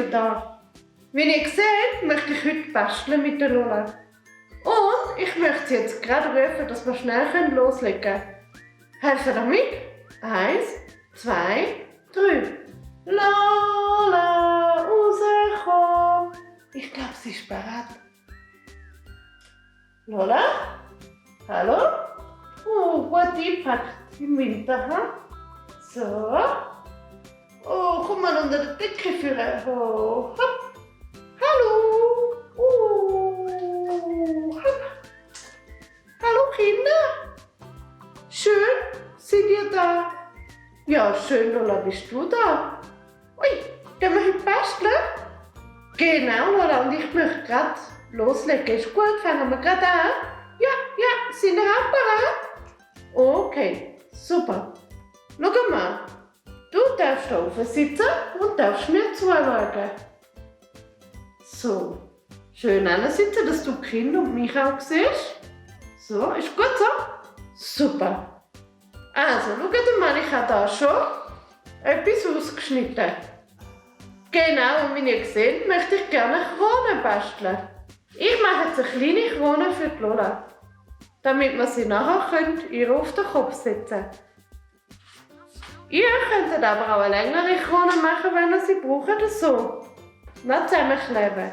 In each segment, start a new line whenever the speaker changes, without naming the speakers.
da. Wie ihr seht, möchte ich heute basteln mit der Lola. Und ich möchte sie jetzt gerade rufen, dass wir schnell loslegen können. Helfen ihr mit? 1, 2, 3. Lola, rauskommen. Ich glaube, sie ist bereit. Lola? Hallo? Oh, gut eingepackt im Winter, hm? So. Oh, komm mal unter der Decke führen. Oh, hopp. Hallo. Hopp. Hallo Kinder. Schön, seid ihr da? Ja, schön, Lola, bist du da? Ui, gehen wir heute basteln? Genau, Lola, und ich möchte gerade loslegen. Ist gut, fangen wir gerade an? Ja, sind wir auch bereit? Okay, super. Schau mal, du darfst hier oben sitzen und darfst mir zuschauen. So, schön sitzen, dass du die Kinder und mich auch siehst. So, ist gut so? Super. Also, schau mal, ich habe hier schon etwas ausgeschnitten. Genau, und wie ihr seht, möchte ich gerne eine Krone basteln. Ich mache jetzt eine kleine Krone für die Lola, damit wir sie nachher ihr auf den Kopf setzen können. Ihr könntet aber auch eine längere Krone machen, wenn ihr sie braucht, oder so. Noch zusammenkleben,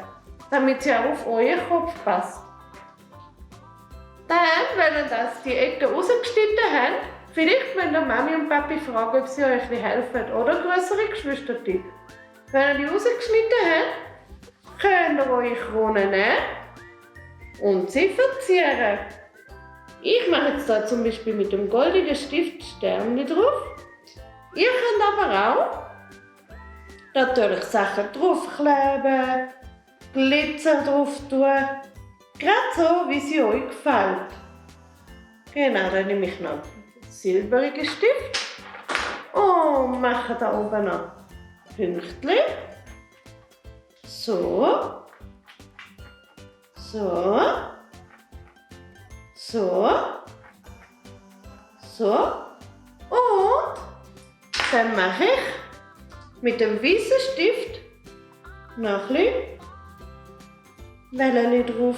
damit sie auch auf euren Kopf passt. Dann, wenn ihr die Ecken rausgeschnitten habt, vielleicht müsst ihr Mami und Papi fragen, ob sie euch helfen oder größere Geschwister. Wenn ihr die rausgeschnitten habt, könnt ihr eure Krone nehmen und sie verzieren. Ich mache jetzt da zum Beispiel mit dem goldenen Stift Sterne drauf. Ihr könnt aber auch natürlich Sachen draufkleben, Glitzer drauf tun, gerade so, wie sie euch gefällt. Genau, dann nehme ich noch einen silberigen Stift und mache da oben noch Pünktchen. So. So. So. So. Und dann mache ich mit dem weißen Stift noch ein bisschen Wellen drauf.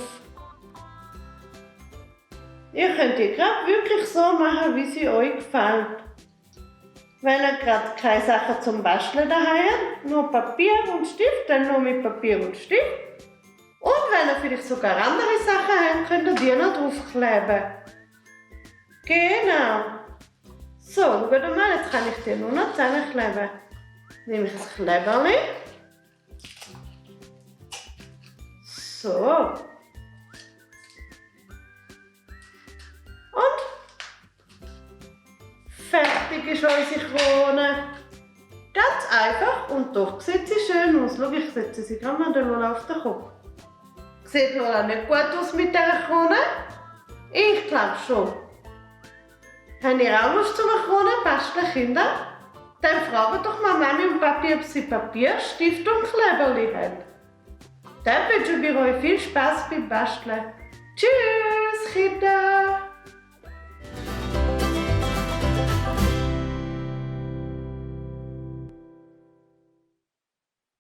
Ihr könnt die gerade wirklich so machen, wie sie euch gefällt. Wenn ihr gerade keine Sachen zum Basteln daheim habt, nur Papier und Stift, dann nur mit Papier und Stift. Und wenn ihr vielleicht sogar andere Sachen habt, könnt ihr die noch draufkleben. Genau. So, schaut mal, jetzt kann ich die nur noch zusammenkleben. Nehme ich das Kleberli. So. Und fertig ist unsere Krone. Ganz einfach und doch sieht sie schön aus. Schau, ich setze sie gerade mal der Lola auf den Kopf. Sieht Lola nicht gut aus mit dieser Krone? Ich glaube schon. Habt ihr auch Lust zu einer Krone basteln, Kinder? Dann fragt doch mal Mami und Papi, ob sie Papier, Stift und Kleberli haben. Dann wünsche ich euch viel Spaß beim Basteln. Tschüss, Kinder!